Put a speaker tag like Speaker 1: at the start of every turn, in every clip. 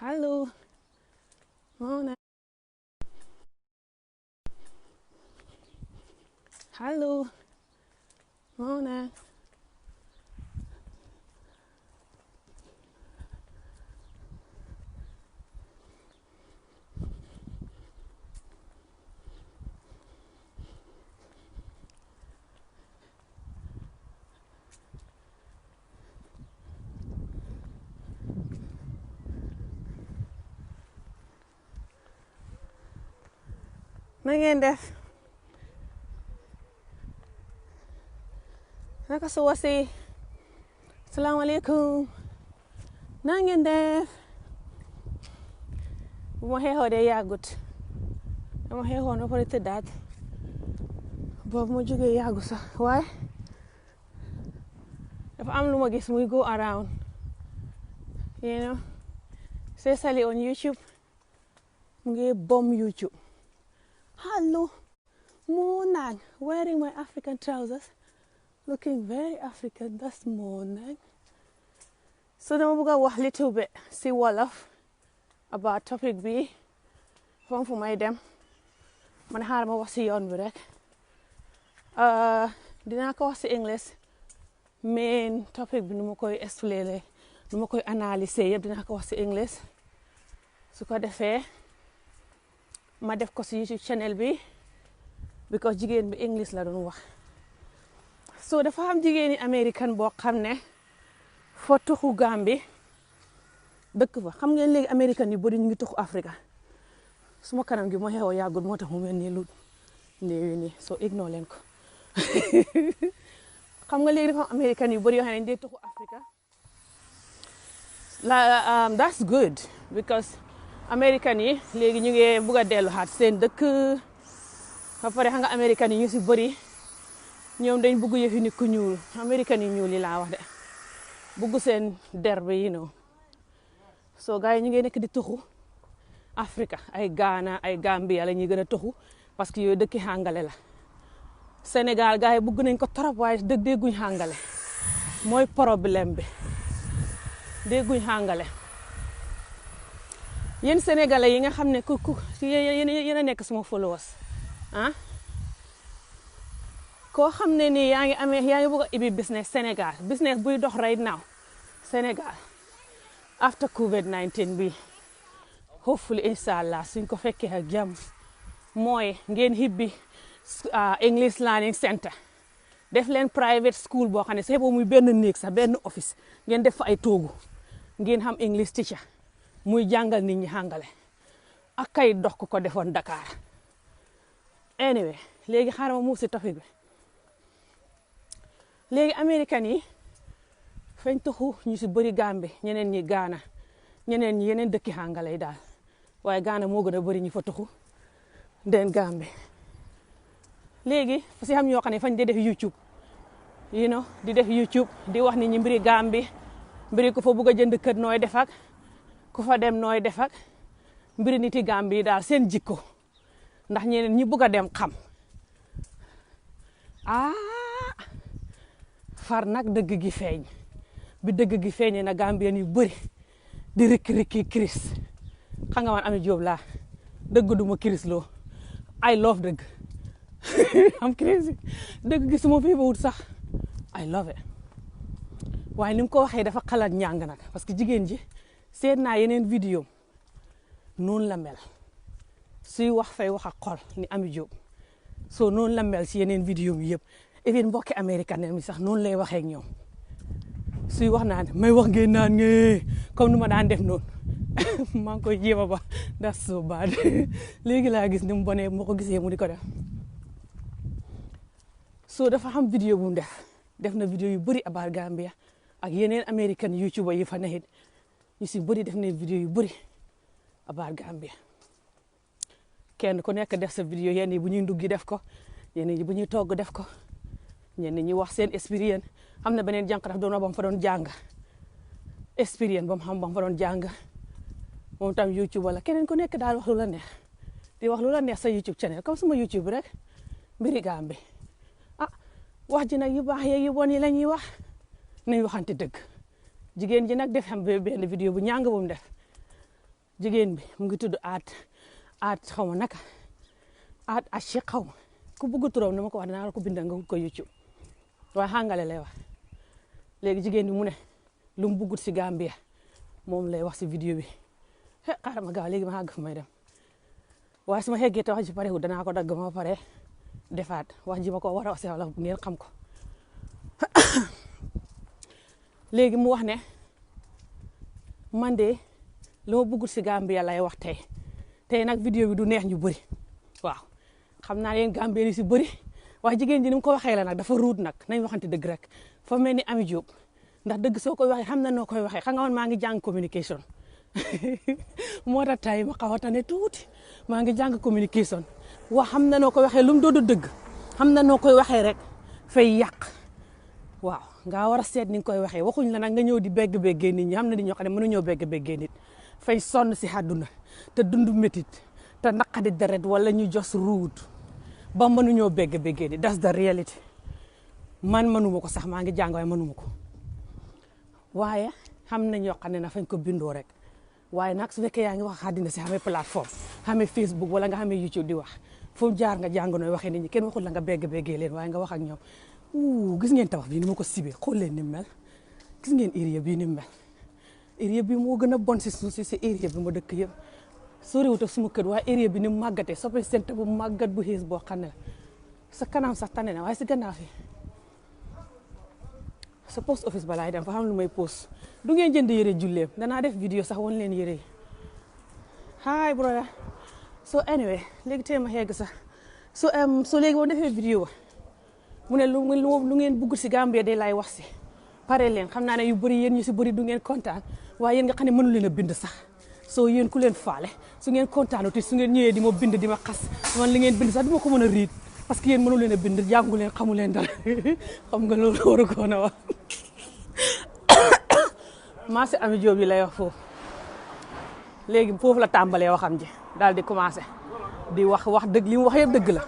Speaker 1: Hello, Mona. Hello, Mona. Na ngeen def naka suba si salaamaaleykum na ngeen def bu ma xeexoo de yàggut dama xeexoon ba pare tëddaat boobu ma jógee yàggu sax waaye dafa am lu ma gis muy go around you know especially on YouTube mu ngi bomb YouTube. Hello, Mona, wearing my African trousers, looking very African. That's Mona. So dama bëgg a wax little bit si Wolof about topic bi fam fu may dem man xaar ma wax si yoon bi rek dinaa ko wax si English main topic bi nu ma koy expliquer nu ma koy analyser yëpp dinaa ko wax si English su ko defee ma def ko si YouTube channel bi because jigéen bi English la doon wax so dafa am jigéeni American boo xam ne fo tuxu Gambie dëkk fa xam ngeen léegi American yu bëri ñu ngi tuxu Africa suma kanam gi moo xew yàggul moo tax mu mel ni lu néewi nii so ignore leen ko xam nga léegi dafa am American yu bëri yoo xam ne dañuy tuxu Africa that's good because American yi léegi ñu ngi bugg a dellu xaat seen dëkk ba pare xam nga American yi ñu si bëri ñoom dañ bugg yëfi nit ku ñuul American yi ñuul yi laa wax de bugg seen der bi you know so gars yi ñu ngi nekk di tuxu Africa ay Ghana ay Gambia la ñuy gën a tuxu parce que yooyu dëkki xàngale la Sénégal gars yi bugg nañ ko trop waaye dégguñ xàngale mooy problème bi dégguñ xàngale yéen sénégalais yi nga xam ne ku yéen a nekk suma followers koo xam ne nii yaa ngi bëgg a ibi business Sénégal business buy dox right now Sénégal after COVID-19 bi hopefully inshallah suñ ko fekkee ak jàmm mooy ngeen hibbi English Learning Center def leen private school boo xam ne sax boobu muy benn néeg sax benn office ngeen def fa ay toogu ngeen xam English teacher muy jàngal nit ñi xàngale ak kay dox ko defoon Dakar anyway léegi xaaral ma muus si topic bi léegi American yi fañ tuxu ñu si bëri Gambie ñeneen ñi Ghana ñeneen ñi yeneen dëkki xàngale yi daal waaye Ghana moo gën a bëri ñu fa tuxu den Gambie léegi fa si xam ñoo xam ne fañ di def YouTube you know di def YouTube di wax nit ñi mbiri Gambie mbiri ko fa bugg a jënd kër nooy def ak ku fa dem nooy def ak mbiri niti Gambie daal seen jikko ndax ñeneen ñi bugg a dem xam far nag dëgg gi feeñ bi dëgg gi feeñee na Gambien yu bëri di rikki Chris xam nga man Ami Jóob laa dëgg duma Chris loo I love dëgg am crazy dëgg gi suma fi ba wut sax I love it waaye ni mu ko waxee dafa xalaat ñàng nag parce que jigéen ji seet naa yeneen vidéo noonu la mel suy wax fay wax ak xol ni Ami Jóob so noonu la mel si yeneen vidéo yi yëpp even mbokki américain mi sax noonu lay waxee ak ñoom suy wax naan may wax ngeen naan ngee comme nu ma daan def noonu maa ngi koy jéem a ba that's so bad léegi laa gis ni mu bonee moo ko gisee mu di ko def so dafa xam vidéo bu mu def na vidéo yu bëri about Gambia ak yeneen américain YouTuber yi fa neexit ñu si bëri def na vidéo yu bëri about Gambia kenn ku nekk def sa vidéo yenn yi bu ñuy nduggi def ko yenn yi bu ñuy togg def ko ñenn ñi wax seen expérience am na beneen jànq daf doon wax ba mu fa doon jàng expérience ba mu xam ba mu fa doon jàng moom tam YouTube wala keneen ku nekk daal wax lu la neex di wax lu la neex sa YouTube channel comme suma YouTube rek mbiri Gambie wax ji nag yu baax yeeg yu bon yi la ñuy wax nañ waxante dëgg jigéen ji nag def xam benn vidéo bu ñàng bu mu def jigéen bi mu ngi tudd aat xaw ma naka aat achi xaw ma ku bëgg turam na ma ko wax dinaa la ko bindal nga wut ko YouTube waaye xàngale lay wax léegi jigéen bi mu ne lu mu bëggut si Gambia moom lay wax si vidéo bi xaaral ma gaaw léegi ma àgg fu may dem waaye su ma xeggee te wax ji pare wu danaa ko dagg ma pare defaat wax ji ma ko war a wax si wala ngeen xam ko léegi mu wax ne man de lu ma bëggut si Gambia lay wax tey nag vidéo bi du neex ñu bëri waaw xam naa yéen Gambien ni si bëri waaye jigéen ji ni mu ko waxee la nag dafa ruut nag nañ waxante dëgg rek fa mel ni Ami Diop ndax dëgg soo koy waxee xam na noo koy waxee xam nga man maa ngi jàng communication moo tax tay ma xaw a tane tuuti maa ngi jàng communication wax xam na noo koy waxee lu mu doon dëgg xam na noo koy waxee rek fay yàq waaw nga war a seet ni nga koy waxee waxuñ la nag nga ñëw di begg-beggee nit ñi xam na di ñoo xam ne mënuñoo begg-beggee nit fay sonn si àdduna te dund métit te naqadi deret wala ñu jos ruut ba mënuñoo begg-beggee nit that's the reality man mënuma ko sax maa ngi jàng waaye mënuma ko waaye xam na ñoo xam ne na fañ ko bindoo rek waaye nag su fekkee yaa ngi wax àddina si xamee plateforme xamee Facebook wala nga xamee YouTube di wax fu mu jaar nga jàng nooy waxee nit ñi kenn waxul la nga begg-beggee leen waaye nga wax ak ñoom gis ngeen tabax bii ni ma ko sibee xool leen ni mel gis ngeen area bii ni mel area bi moo gën a bon si suuf si area bi ma dëkk yëpp soriwut ak suma kër waaye area bi ni mu màggatee soppe sente bu màggat bu xiis boo xam ne la sa kanam sax tane na waaye si gannaaw fi sa post office balaay dem fa xam lu may post du ngeen jënd yére julleem danaa def vidéo sax won leen yére yi hi brother so anyway léegi tey ma xeeg sax so léegi boo defee vidéo ba mu ne lu ngeen bugg si Gambia de lay wax si pare leen xam naa ne yu bëri yéen ñu si bëri du ngeen kontaan waaye yéen nga xam ne mënu leen a bind sax soo yéen ku leen faale su ngeen kontaanoo te su ngeen ñëwee di ma bind di ma xas man li ngeen bind sax du ma ko mën a riit parce que yéen mënu leen a bind jàngu leen xamu leen dara xam nga loolu waru ko na wax maa si Ami Diop yi lay wax foofu léegi foofu la tàmbalee waxam ji daal di commencé di wax dëgg li mu wax yëpp dëgg la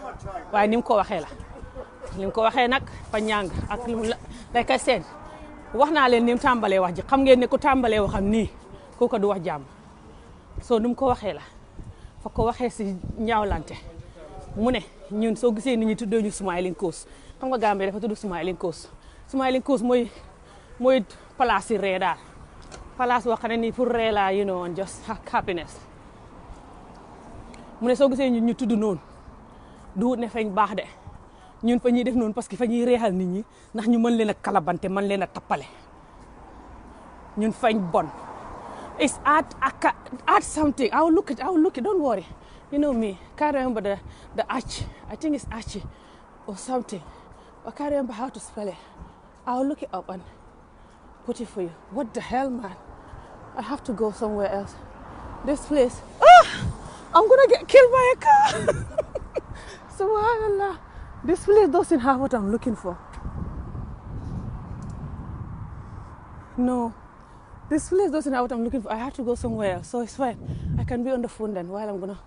Speaker 1: waaye ni mu ko waxee la li mu ko waxee nag fa ñàng ak li mu lay kay seen wax naa leen ni mu tàmbalee wax ji xam ngeen ne ku tàmbalee waxam nii kooku du wax jàmm soo ni mu ko waxee la fa ko waxee si ñaawlante mu ne ñun soo gisee nit ñi tuddee ñu Smiling Coast xam nga Gambie dafa tudd Smiling Coast Smiling Coast mooy place yi ree daal place boo xam ne nii pour ree la you know just happiness mu ne soo gisee ñun ñu tudd noonu du wut ne fañ baax de ñun fa ñuy def noonu parce que fa ñuy reexal nit ñi ndax ñu mën leen a kalabante mën leen a tappale ñun fañ bon it's art something I'll look it don't worry you know me can't remember the arch I think it's archie or something I can't remember how to spell it I'll look it up and put it for you what the hell man I have to go somewhere else this place I'm gonna get killed by a car subhanallah this place doesn't have what I'm looking for no this place doesn't have what I'm looking for I have to go somewhere else so it's fine I can be on the phone then while I'm gonna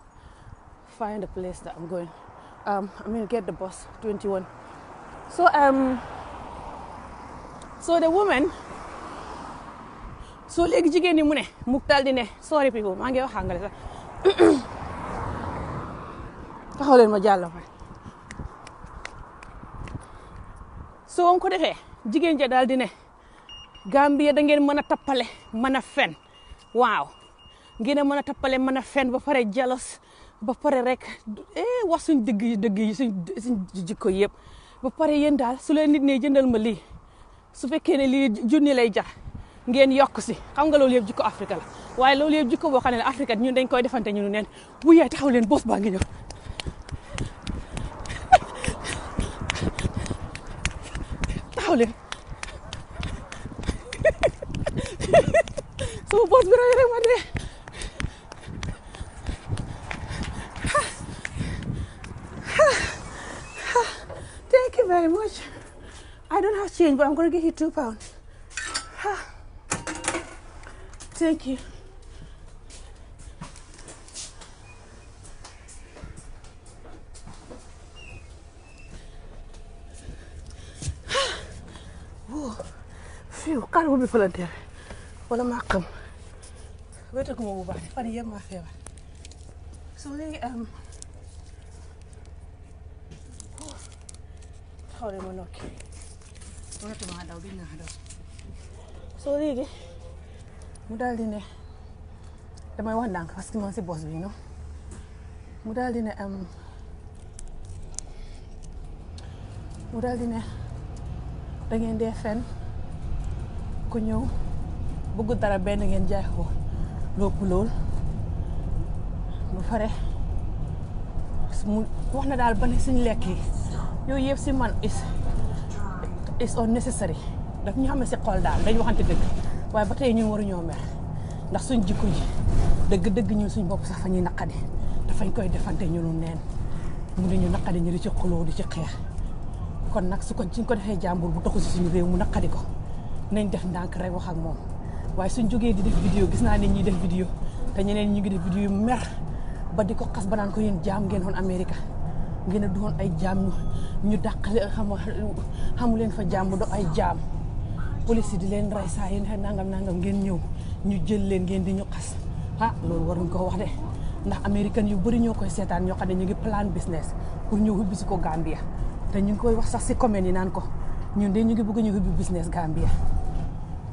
Speaker 1: find the place that I'm going I'm gonna get the bus 21 so the woman so léegi jigéen ñi mu ne mu dal di ne sorry people maa ngi wax àngale sax taxaw leen ma jàll fa soo ko defee jigéen ja daal di ne Gambia da ngeen mën a tappale mën a fen waaw ngeen a mën a tappale mën a fen ba pare jalos ba pare rek wax suñ dëgg yi suñ jikko yëpp ba pare yéen daal su leen nit ne jëndal ma lii su fekkee ne lii junni lay jar ngeen yokk si xam nga loolu yëpp jikko Afrique la waaye loolu yëpp jikko boo xam ne la Afrique ñun dañ koy defante ñu neen bu yee taxaw leen boss baa ngi ñëw taxaw leen sama boss bi rek ma dee thank you very much I don't have change but I'm gonna give you £2 thank you fiu xaar bu bi volontaire wala maa xam wéetaguma bu baax fan yëpp maa feebar soo léegi xawle ma nokki mënatuma daw gis naa daw soo léegi mu daal di ne damay wax ndànk parce que man si bos bi non mu daal di ne da ngeen dee fen ku ñëw bëgg dara benn ngeen jaay ko lépp lool ba pare mu wax na daal ba ne suñ lekk yi yooyu yëpp si man is unnecessary daf ñu xam ne si xol daal dañ waxante dëgg waaye ba tey ñun waruñoo mer ndax suñ jikko ji dëgg ñun suñ bopp sax fa ñuy naqadi dafañ koy defante ñunu neen mu ne ñu naqadi ñu di ci xuloo di ci xeex kon nag suñ ko defee jàmbur bu taxu si suñu réew mu naqadi ko nañ def ndànk rek wax ak moom waaye suñ jógee di def vidéo gis naa ne ñuy def vidéo te ñeneen ñu ngi def vidéo yu mer ba di ko xas ba naan ko yéen jaam ngeen woon Amérique ngeen a doon ay jaam ñu dàqale xamu leen fa jaam do ay jaam police di leen rey saa yéen nangam ngeen ñëw ñu jël leen ngeen di ñu xas loolu waruñ ko wax de ndax américain yu bëri ñoo koy seetaan ñoo xam ne ñu ngi plan business pour ñëw ubbi si ko Gambia te ñu ngi koy wax sax si commune yi naan ko ñun de ñu ngi bëgg ñu ubbi business Gambia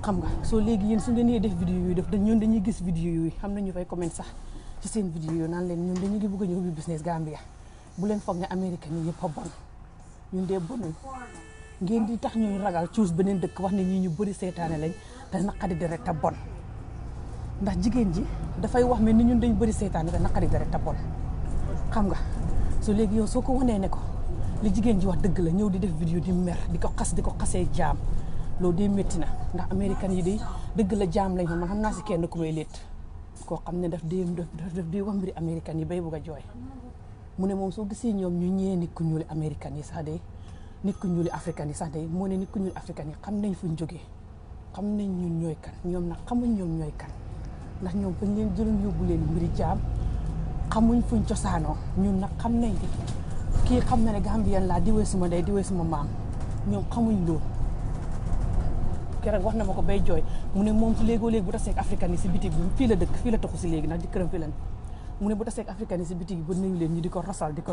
Speaker 1: xam nga soo léegi yéen su ngeen def vidéo yooyu def ñun dañuy gis vidéo yooyu xam na ñu fay comment sax ci seen vidéo yooyu naan leen ñun de ñu ngi bëgg ñu ubbi business Gambia bu leen foog ne américain yi yëpp a bon ñun de bonuñ ngeen di tax ñuy ragal cuus beneen dëkk wax ne ñii ñu bëri seetaane lañ te naqadi deret te bon ndax jigéen ji dafay wax mais ni ñun dañ bëri seetaane te naqadi deret te bon xam nga soo léegi yow soo ko wanee ne ko li jigéen ji wax dëgg la ñëw di def vidéo di mer di ko xasee jaam loolu de métti na ndax américain yi de dëgg la jaam lañ man xam naa si kenn ku may létt koo xam ne daf di wax mbiri américain yi bay bugg a jooy mu ne moom soo gisee ñoom ñu ñëwee nit ku ñuuli américain yi sax de nit ku ñuuli africain yi sax de moo ne nit ku ñuuli africain yi xam nañ fuñ jógee xam nañ ñun ñooy kan ñoom nag xamuñ ñoom ñooy kan ndax ñoom fañ leen jëloon yóbbu leen mbiri jaam xamuñ fuñ cosaanoo ñun nag xam nañ kii xam na ne Gambien laa diwee suma ndey diwee suma maam ñoom xamuñ loolu keroog wax na ma ko bay jooy mu ne moom su léegoo léegi bu taseeg africain yi si bitig bi fii la dëkk fii la taxu si léegi ndax di këram fii la mu ne bu taseeg africain yi si bitig bi ba nuyu leen ñu di ko rasal di ko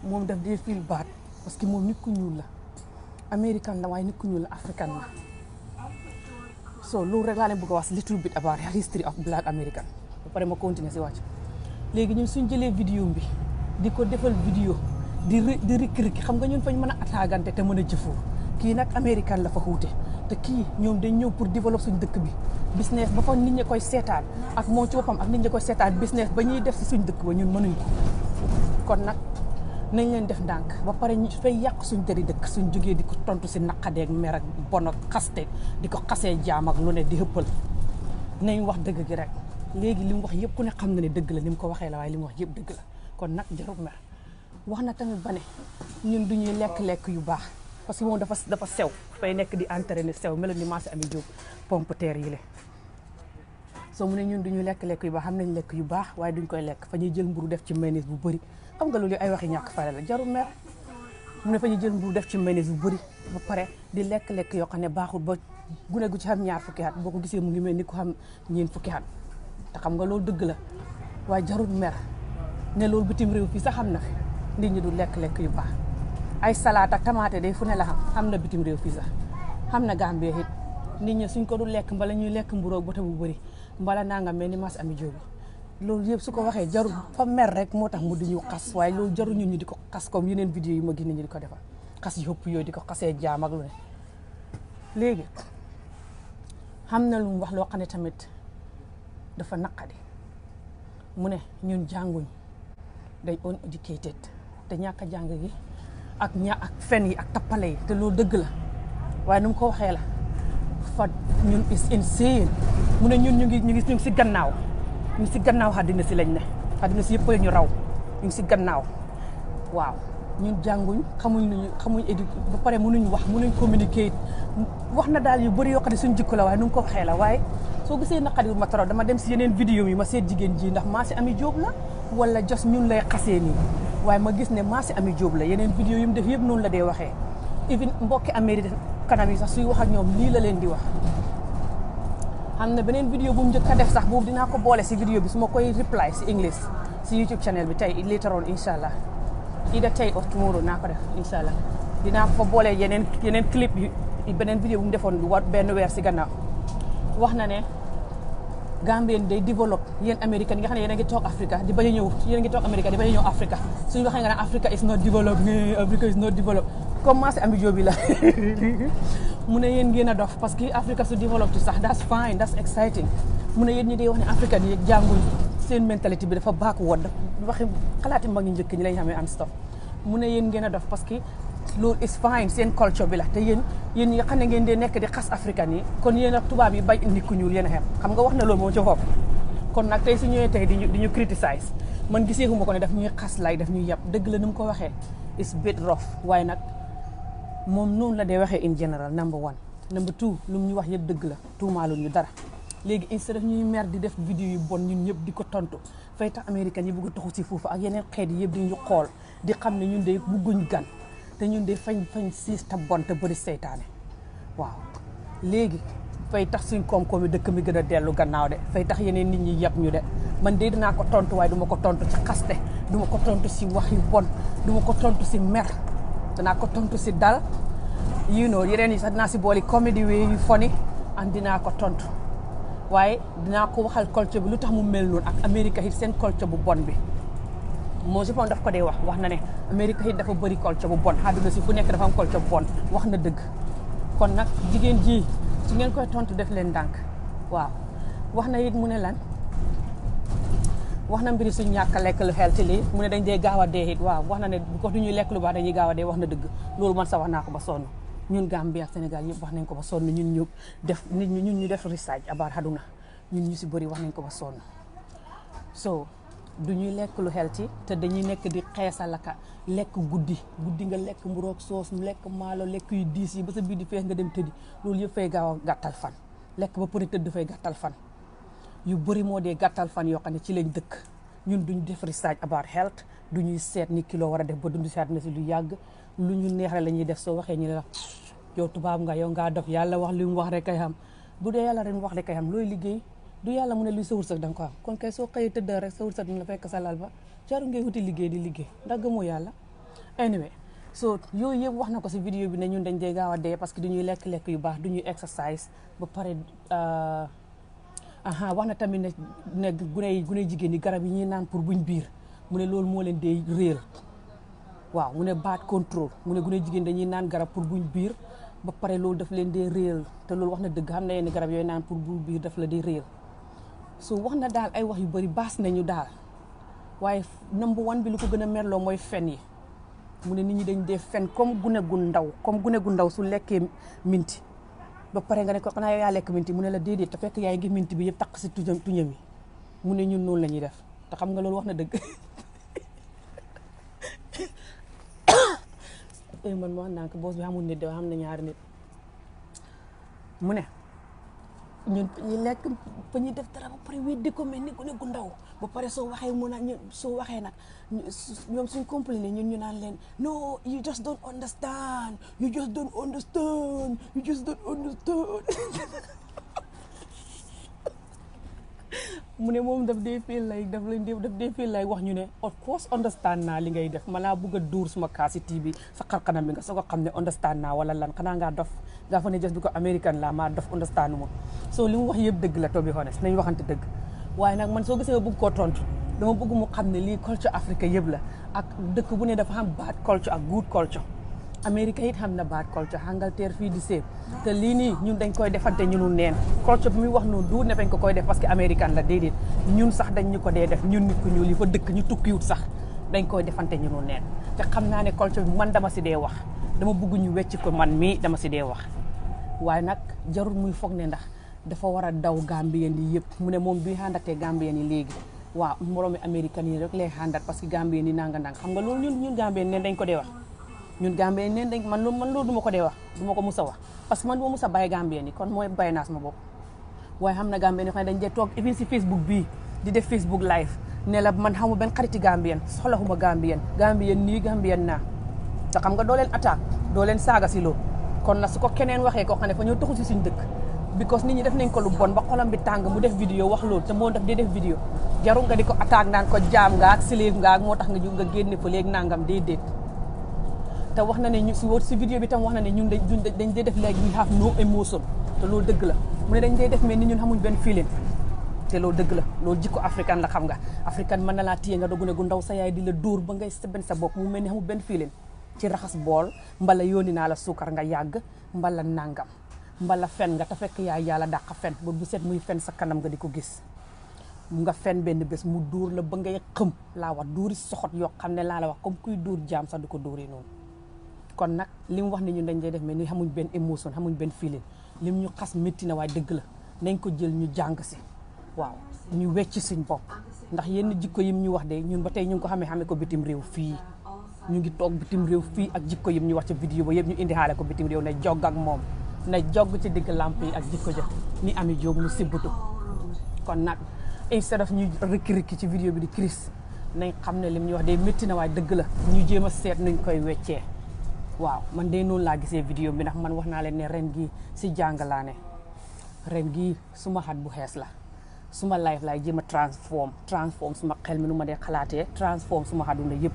Speaker 1: moom daf dee feel bad parce que moom nit ku ñuul la américain la waaye nit ku ñuul la africain la so loolu rek laa leen bëgg a wax little bit about history of black American ba pare ma continuer si wàcc léegi ñun suñ jëlee vidéo bi di ko defal vidéo di rikki xam nga ñun fañ mën a attaagante te mën a jëfoo kii nag américain la fa xuute te kii ñoom dañ ñëw pour développer suñ dëkk bi business ba fa nit ñi koy seetaan ak moom ci boppam ak nit ñi koy seetaan business ba ñuy def si suñ dëkk ba ñun mënuñ ko kon nag nañ leen def ndànk ba pare ñu fay yàq suñ dëri dëkk suñ jógee di ko tontu si naqadeeg mer ak bon ak xaste di ko xasee jaam ak lu ne di hëppal nañ wax dëgg gi rek léegi li mu wax yëpp ku ne xam na ne dëgg la ni mu ko waxee la waaye li mu wax yëpp dëgg la kon nag jarul mer wax na tamit ba ne ñun du ñuy lekk yu baax parce que moom dafa sew fay nekk di entraîné sew mel ni marché ami jóg pompe terre yi le soo mu ne ñun du ñuy lekk yu baax xam nañ lekk yu baax waaye duñ koy lekk fa ñuy jël mburu def ci mayonnaise bu bëri xam nga loolu ay waxi ñàkk fayda la jarul mer mu ne fa ñuy jël mburu def ci mayonnaise bu bëri ba pare di lekk yoo xam ne baaxul ba gune gu ci xam ñaar fukki at boo ko gisee mu ngi mel ni ko xam ñeen fukki at te xam nga loolu dëgg la waaye jarul mer ne loolu bitim réew fii sax xam na fi nit ñi du lekk yu baax ay salade ak tamaate day fu ne la xam na bitim réew fii sax xam na Gambie it nit ñi suñ ko du lekk mbala ñuy lekk mburoog bota bu bëri mbala nanga mel ni mas ami jóobi loolu yëpp su ko waxee jarul fa mer rek moo tax mu di ñu xas waaye loolu jarul ñun ñu di ko xas comme yeneen vidéo yi ma gis ñu di ko defal xas yëpp yooyu di ko xasee jaam ak lu ne léegi xam na lu mu wax loo xam ne tamit dafa naqadi mu ne ñun jànguñ dañ uneducated te ñàkk a jàng gi ak fen yi ak tappale yi te loolu dëgg la waaye nu mu ko waxee la fa ñun is insane mu ne ñun ñu ngi si gannaaw àddina si lañ ne àddina si yëpp ñu raw ñu ngi si gannaaw waaw ñun jànguñ xamuñ ba pare mënuñ communiquer wax na daal yu bëri yoo xam ne suñ jikko la waaye nu mu ko waxee la waaye soo gisee naqari ma trop dama dem si yeneen vidéo yi ma seet jigéen ji ndax maa si ami jóob la wala jos ñun lay xasee nii waaye ma gis ne maa si ami jóob la yeneen vidéo yu mu def yëpp noonu la dee waxee even mbokki Amérique kanam yi sax suy wax ak ñoom lii la leen di wax am na beneen vidéo bu mu njëkk a def sax boobu dinaa ko boole si vidéo bi su ma koy reply si English si YouTube channel bi tey later on incha allah either tey or tomorrow naa ko def incha allah dinaa ko fa boole yeneen clip yi beneen vidéo bu mu defoon benn weer si gannaaw wax na ne Gambien day développe yéen américain yi nga xam ne yéen a ngi toog Africa di bañ a ñëw yéen a ngi toog America di bañ a ñëw Africa suñu waxee nga ne Africa is not developed Africa is not developed commencé ambi jóobi la mu ne yéen ngeen a dof parce que Africa su developed sax that's fine that's exciting mu ne yéen ñi dee wax ne Africa yi jànguñ seen mentalité bi dafa backward waxi xalaati mag ñu njëkk ñi lañ xamee and stuff mu ne yéen ngeen a dof parce que loolu is fine seen culture bi la te yéen ñi nga xam ne ngeen dee nekk di xas africain yi kon yéen ak tubaab yi bay nit ku ñuul yéen a xam nga wax na loolu moo ci xob kon nag tey su ñëwee tey di ñu criticize man gisee gu ma ko ne daf ñuy xas lay daf ñuy yàpp dëgg la ni mu ko waxee is bit rough waaye nag moom noonu la dee waxee in general number one number two lu mu ñu wax yëpp dëgg la tuumaaluñ ñu dara léegi instead of ñuy mer di def vidéo yu bon ñun ñëpp di ko tontu fay tax américain yi bëgg a taxu si foofu ak yeneen xeet yi yëpp di ñu xool di xam ne ñun de bugguñ gan te ñun de fañ siis ta bon te bëri seytaane waaw léegi fay tax suñ koom-koom yi dëkk mi gën a dellu gannaaw de fay tax yeneen nit ñi yàpp ñu de man de dinaa ko tontu waaye duma ko tontu ci xaste duma ko tontu si wax yu bon duma ko tontu si mer danaa ko tontu si dal yeneen yi sax dinaa si booli comédie yu foni and dinaa ko tontu waaye dinaa ko waxal culture bi lu tax mu mel noonu ak Amérique it seen culture bu bon bi moo si daf ko dee wax na ne Amérique it dafa bëri culture bu bon àdduna si fu nekk dafa am culture bu bon wax na dëgg kon nag jigéen ji su ngeen koy tontu def leen ndànk waaw wax na it mu ne lan wax na mbiri suñ ñàkk a lekk lu healthy li mu ne dañ dee gaaw a dee it waaw wax na ne bu ko du ñuy lekk lu baax dañuy gaaw a dee wax na dëgg loolu man sax wax naa ko ba sonn ñun Gambie ak Sénégal yëpp wax nañ ko ba sonn ñun ñu def research about àdduna ñun ñu si bëri wax nañ ko ba sonn so du ñuy lekk lu healthy te dañuy nekk di xeesalaka lekk guddi nga lekk mburoog soos lekk maalo lekk yu diis yi ba sa biir di fees nga dem tëddi loolu yëpp fay gaaw a gàttal fan lekk ba pare tëdd fay gàttal fan yu bëri moo dee gàttal fan yoo xam ne ci lañ dëkk ñun duñ def research about health du ñuy seet ni kilo war a def ba dund si àdduna si lu yàgg lu ñu neex la ñuy def soo waxee ñu ne la yow tubaab nga yow ngaa dof yàlla wax li mu wax rek kay xam bu dee yàlla rek mu wax rek kay xam looy liggéey du yàlla mu ne luy sa wërsëg da nga ko am kon kay soo xëyee tëdd rek sa wërsëg dina la fekk sa lal ba jaru ngay wuti liggéey di liggéey ndax gëmoo yàlla anyway so yooyu yëpp wax na ko si vidéo bi ne ñun dañ dee gaaw a dee parce que du ñuy lekk yu baax du ñuy exercise ba pare wax na tamit ne gune jigéen ñi garab yi ñuy naan pour buñ biir mu ne loolu moo leen dee réel waaw mu ne baat contrôle mu ne gune jigéen dañuy naan garab pour buñ biir ba pare loolu daf leen dee réel te loolu wax na dëgg xam na yenn garab yooyu naan pour buñ biir daf la dee réel so wax na daal ay wax yu bëri baas nañu daal waaye number one bi lu ko gën a merloo mooy fen yi mu ne nit ñi dañ dee fen comme gune gu ndaw su lekkee minti ba pare nga ne ko xanaa yow yaa lekk minti mu ne la déedéet te fekk yaay ngi minti bi yëpp takk si tuñam yi mu ne ñun noonu la ñuy def te xam nga loolu wax na dëgg man ma wax naa ko boos bi xamul nit de xam na ñaari nit mu ne ñun ñu lekk fa ñuy def dara ba pare weddi ko mel ni gune gu ndaw ba pare soo waxee mu naan soo waxee nag ñoom suñ complain ñun ñu naan leen no you just don't understand mu ne moom daf dee feel like wax ñu ne of course understand naa li ngay def ma laa bëgg a duur suma kaasi TV sa xarkanam bi nga soo ko xam ne understand naa wala lan xanaa ngaa dof nga fa ne just bi ko American la maa dof understand ma so li mu wax yëpp dëgg la to be honest nañ waxante dëgg waaye nag man soo gisee ma bëgg koo tontu dama bëgg mu xam ne lii culture Afrique yëpp la ak dëkk bu ne dafa xam bad culture ak good culture America it xam na bad culture Angleterre fii di seet te lii nii ñun dañ koy defante ñunu neen culture bi muy wax noonu du ne fañ ko koy def parce que American la déedéet ñun sax dañ ñu ko dee def ñun nit ku ñuul yi fa dëkk ñu tukkiwut sax dañ koy defante ñunu neen te xam naa ne culture bi man dama si dee wax dama bëgg ñu wecc ko man mii dama si dee wax waaye nag jarul muy foog ne ndax dafa war a daw Gambien yi yëpp mu ne moom bi xàndatee Gambien yi léegi waaw moroomi Américain yi rek lay xàndat parce que Gambien yi nanga xam nga loolu ñun Gambien neen dañ ko dee wax ñun Gambien neen dañ man loolu duma ko dee wax duma ko mus a wax parce que man duma mus a bàyyi Gambien yi kon mooy bàyyi naa sama bopp waaye xam na Gambien yi xam ne dañ dee toog even si Facebook bii di def Facebook live ne la man xamu benn xariti Gambien soxlaxuma Gambien nii Gambien naa te xam nga doo leen attaque doo leen saaga si loolu kon na su ko keneen waxee koo xam ne fa ñoo taxu si suñ dëkk because nit ñi def nañ ko lu bon ba xolam bi tàng mu def vidéo wax loolu te moo daf dee def vidéo jarul nga di ko attaque naan ko jaam nga ak slave nga ak moo tax nga génne fa léegi nangam déedéet te wax na ne ñu si vidéo bi tam wax na ne ñun dañ dee def like we have no emotion te loolu dëgg la mu ne dañ dee def mais ni ñun xamuñ benn feeling te loolu dëgg la loolu jikko africain la xam nga africain mën na laa téye nga dogu ne gu ndaw sa yaay di la dóor ba ngay seben sa bopp mu mel ni xamul benn feeling ci raxas bool mbala yónni naa la suukar nga yàgg mbala nangam mbala fen nga te fekk yaay yàlla dàq fen ba bu set muy fen sa kanam nga di ko gis nga fen benn bés mu dóor la ba ngay xëm laa wax dóori soxot yoo xam ne laa la wax comme kuy dóor jaam sax du ko dóoree noonu kon nag li mu wax ne ñun dañ dee def mais ni xamuñ benn émotion xamuñ benn feeling lim ñu xas métti na waaye dëgg la nañ ko jël ñu jàng si waaw ñu wecc suñ bopp ndax yenn jikko yim ñu wax de ñun ba tey ñu ngi ko xamee ko bitim réew fii ñu ngi toog bitim réew fii ak jikko yim ñu wax ci vidéo ba yëpp ñu indi xaale ko bitim réew ne jog ak moom ne jog ci digg lamp yi ak jikko ja ni Ami Jóob mu sibbutu kon nag instead of ñuy rikki ci vidéo bi di crise nañ xam ne lim ñu wax de métti na waaye dëgg la ñu jéem a seet nuñ koy weccee waaw man de noonu laa gisee vidéo bi ndax man wax naa leen ne ren gi si jàngalaane ren gi suma xat bu xees la suma life laay jéem a transform suma xel mi nu ma dee xalaatee transform suma xaduna yëpp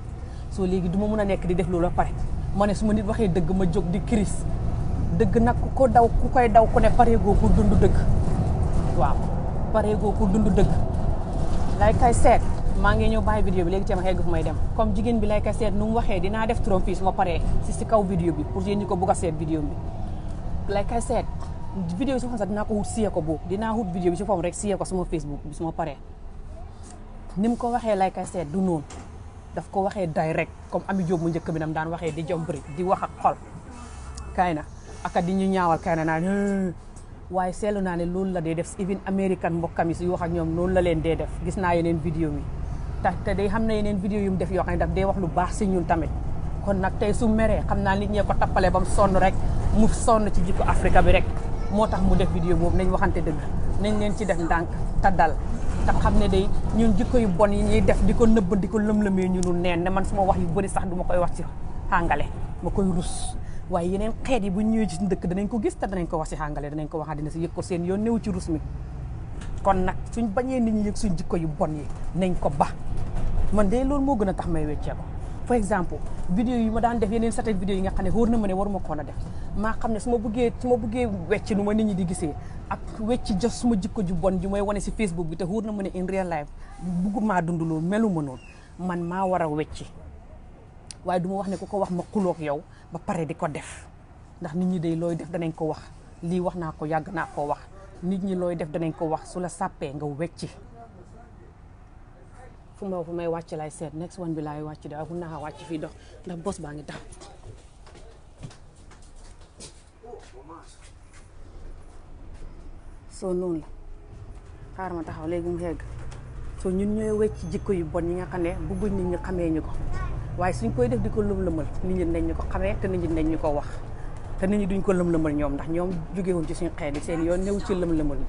Speaker 1: soo léegi du ma mun a nekk di def loolu ba pare ma ne su ma nit waxee dëgg ma jóg di crise dëgg nag ku koy daw ku ne pareegoo pour dund dëgg waaw pareegoo pour dund dëgg lay kay seet maa ngi ñëw bàyyi vidéo bi léegi teema xegg fu may dem comme jigéen bi lay kay seet nu mu waxee dinaa def turam fii su ma paree si kaw vidéo bi pour yéen ñi ko bugg a seet vidéo bi lay kay seet vidéo bi si fam sax dinaa ko wut siyee ko boobu dinaa wut vidéo bi si fam rek siyee ko suma Facebook bi su ma paree ni mu ko waxee lay kay seet du noonu daf ko waxee direct comme Ami Jóob mu njëkk bi nam daan waxee di jom bëri di wax ak xol kay na aka di ñu ñaawal kay na naan waaye seetlu naa ne loolu la dee def even American mbokkam yi su wax ak ñoom noonu la leen dee def gis naa yeneen vidéo mi te day xam ne yeneen vidéo yu mu def yoo xam ne daf dee wax lu baax si ñun tamit kon nag tey su meree xam naa nit ñee ko tappale ba mu sonn rek mu sonn ci jikko Afrique bi rek moo tax mu def vidéo boobu nañ waxante dëgg nañ leen ci def ndànk te dal te xam ne day ñun jikko yu bon yi ñuy def di ko nëbb di ko lëm-lëmee ñunu neen ne man suma wax yu bëri sax du ma koy wax ci àngale ma koy rus waaye yeneen xeet yi bu ñëwee ci dëkk danañ ko gis te danañ ko wax si àngale danañ ko wax dina si yëg ko seen yoon néew ci rus mi kon nag suñ bañee nit ñi yëg suñ jikko yu bon yi nañ ko ba man de loolu moo gën a tax may weccee ko for exemple vidéo yi ma daan def yeneen certaines vidéo yi nga xam ne wóor na ma ne waruma koon a def maa xam ne su ma bëggee wecc nu ma nit ñi di gisee ak wecc jos suma jikko ju bon ju may wane si Facebook bi te wóor na ma ne in real life bëgguma dund loolu melu ma noonu man maa war a wecci waaye du ma wax ne ku ko wax ma xuloog yow ba pare di ko def ndax nit ñi day looy def danañ ko wax lii wax naa ko yàgg naa koo wax nit ñi looy def danañ ko wax su la sàppee nga wecci fu may wàcc lay seet next one bi laay wàcc da mun naa wàcc fii dox ndax bos baa ngi tax soo noonu la xaar ma taxaw léegi mu xegg soo ñun ñooy wecc jikko yu bon yi nga xam ne bëgguñ nit ñi xamee ñu ko waaye suñ koy def di ko lëm-lëmal nit ñi nañ ñu ko xamee te nit ñi nañ ñu ko wax te nit ñi duñ ko lëm-lëmal ñoom ndax ñoom jógewuñ ci suñu xeet yi seen yoon newul ci lëm-lëmal ñi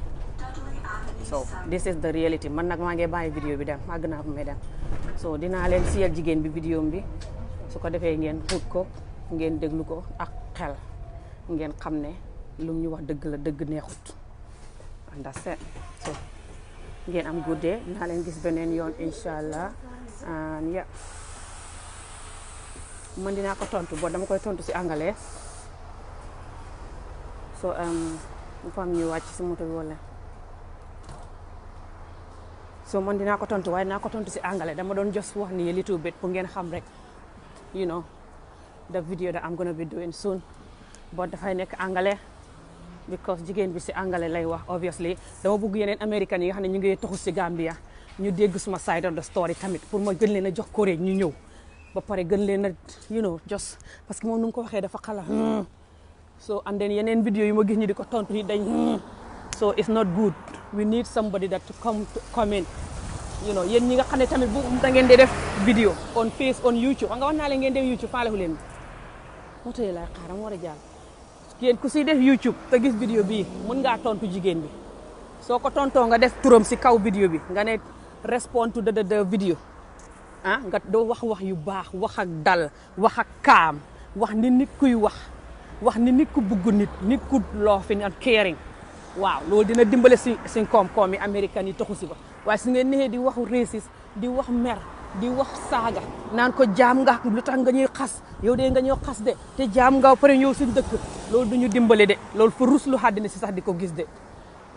Speaker 1: so this is the reality man nag maa ngi bàyyi vidéo bi dem màgg naa fu may dem so dinaa leen siyal jigéen bi vidéo bi su ko defee ngeen xut ko ngeen déglu ko ak xel ngeen xam ne lu ñu wax dëgg la dëgg neexut understand so ngeen am guddee dinaa leen gis beneen yoon incha allah ya man dinaa ko tontu boo dama koy tontu si anglais so mu fam ñu wàcc si moto bi wala so man dinaa ko tontu waaye dinaa ko tontu si anglais dama doon just wax ni a little bit pour ngeen xam rek you know the video that I'm gonna be doing soon but dafay nekk anglais because jigéen bi si anglais lay wax obviously dama bëgg yeneen américains yi nga xam ne ñu ngi toxu si Gambia ñu dégg suma side of the story tamit pour ma gën leen a jox courage ñu ñëw ba pare gën leen a you know just parce que moom nu mu ko waxee dafa xala so and then yeneen vidéo yu ma gis ñi di ko tontu yi dañ so it's not good we need somebody that to come in you know yéen ñi nga xam ne tamit bu da ngeen di def vidéo on YouTube nga wax naa leen ngeen def YouTube faalehu leen moto yi lay xaaram war a jàll yéen ku siy def YouTube te gis vidéo bii mën ngaa tontu jigéen bi soo ko tontoo nga def turam si kaw vidéo bi nga ne respond to the video nga doo wax yu baax wax ak dal wax ak kaam wax ni nit kuy wax ni nit ku bugg nit ku loving and caring waaw loolu dina dimbale suñ koom-koom yi américain yi taxu si ba waaye su ngeen neexee di waxu raciste di wax mer di wax saaga naan ko jaam nga lu tax nga ñuy xas yow de nga ñuy xas de te jaam nga pare ñëw suñ dëkk loolu du ñu dimbale de loolu fa ruslu àddina si sax di ko gis de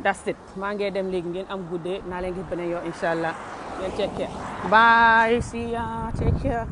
Speaker 1: that's it maa ngi dem léegi ngeen am guddee naa leen gis beneen yow incha allah ngeen take care bye see ya take care